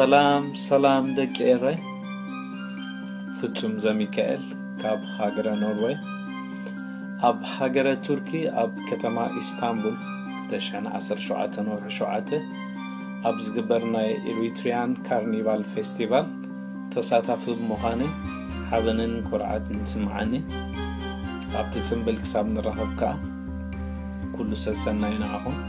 ሰላም ሰላም ደቂ ኤረይ፣ ፍጹም ዘሚካኤል ካብ ሃገረ ኖርወይ። ኣብ ሃገረ ቱርኪ ኣብ ከተማ ኢስታንቡል ክልተ ሽሕን ዓሰርተ ሸውዓተን ወርሒ ሸውዓተ ኣብ ዝግበር ናይ ኤሪትሪያን ካርኒቫል ፌስቲቫል ተሳታፊ ብምዃነይ ሓበንን ኩርዓትን ይስምዓኒ። ኣብቲ ጽምብል ክሳብ ንራኸብ ከኣ ኩሉ ሰሰናዩ ንዓኹም።